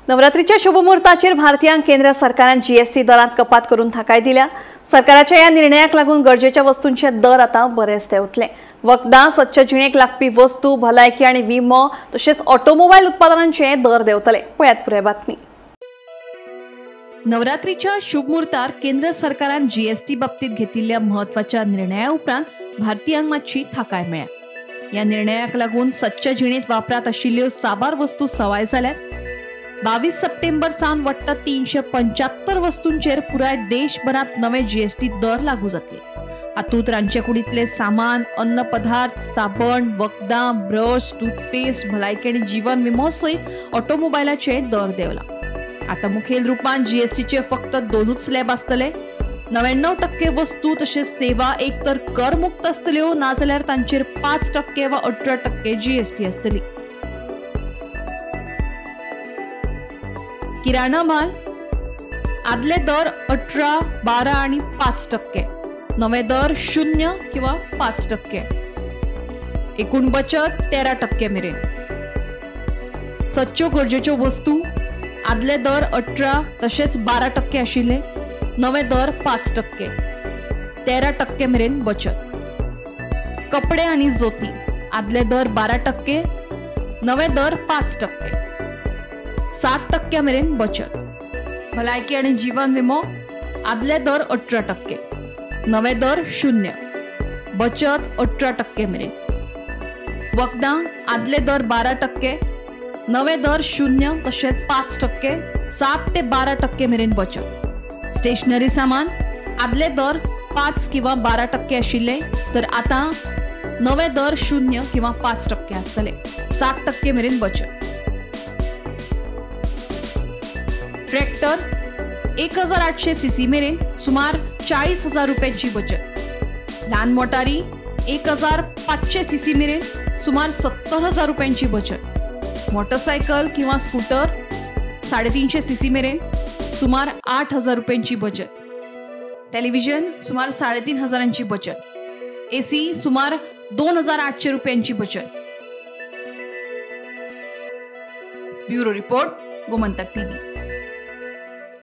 नवरात्रीच्या शुभमुहूर्ताचेर भारतीयांक केंद्र सरकारान जीएसटी दरांत कपात करून थाकाय दिल्या। सरकाराच्या ह्या निर्णयाक लागून गरजेच्या वस्तूंचे दर आता बरेच देंवतले। वखदां, सदच्या जिणेक लागपी वस्तू, भलायकी आनी विमो तशेंच ऑटोमोबायल उत्पादनांचे दर देंवतले। पळयात पुराय बातमी। नवरात्रीच्या शुभमुहूर्तार केंद्र सरकारान जीएसटी बाबतीत घेतिल्ल्या म्हत्वाच्या निर्णया उपरांत भारतीयांक मातशी थाकाय मेळ्ळ्या। ह्या निर्णयाक लागून सदच्या जिणेंत वापरात आशिल्ल्यो साबार वस्तू सवाय जाल्यात। 22 सप्टेंबर सावन वट्ट 375 वस्तूंचेर पुराय देशभरात नवे जीएसटी दर लागू जातले। हातूंत रांदचे कुडींतले सामान, अन्न पदार्थ, साबण, वखदां, ब्रश, टूथपेस्ट, भलायकी आनी जीवन विमो सयत ऑटोमोबायलाचे दर देंवला। आतां मुखेल रुपान जीएसटीचे फक्त 2 स्लॅब आसतले। 99% वस्तू तशेंच सेवा एक तर करमुक्त आसतल्यो, नाजाल्यार तांचेर 5% वा 18% जीएसटी आसतली। किराणा माल आदले दर 18, 12 आणि 5%, नवे दर 0 किंवा 5%, एकूण बचत 13% मेरेन। सदच्यो गरजेच्यो वस्तू आदले दर 18 तशेंच 12% आशिल्ले, नवे दर 5%, 13% मेरेन बचत। कपडे आनी जोती आदले दर 12%, नवे दर 5%, 7% मेरेन बचत। भलायकी आनी जीवन विमो आदले दर 18%, नवे दर 0, बचत 18% मेरेन। वखदां आदले दर 12%, नवे दर 0 तशेंच 5%, 7 ते 12% मेरेन बचत। स्टेशनरी सामान आदले दर 5 किंवा 12% आशिल्ले, तर आतां नवे दर 0 किंवा 5% आसतले, 7% मेरेन बचत। ट्रॅक्टर 1800 सीसी मेरेन सुमार 40,000 रुपयांची बचत। ल्हान मोटारी 1500 सीसी मेरेन सुमार 70,000 रुपयांची बचत। मोटरसायकल किंवा स्कूटर 350 सीसी मेरेन सुमार 8,000 रुपयांची बचत। टेलिव्हिजन सुमार 3,500 बचत। एसी सुमार 2,800 रुपयांची बचत। Bureau report, Gomantak TV.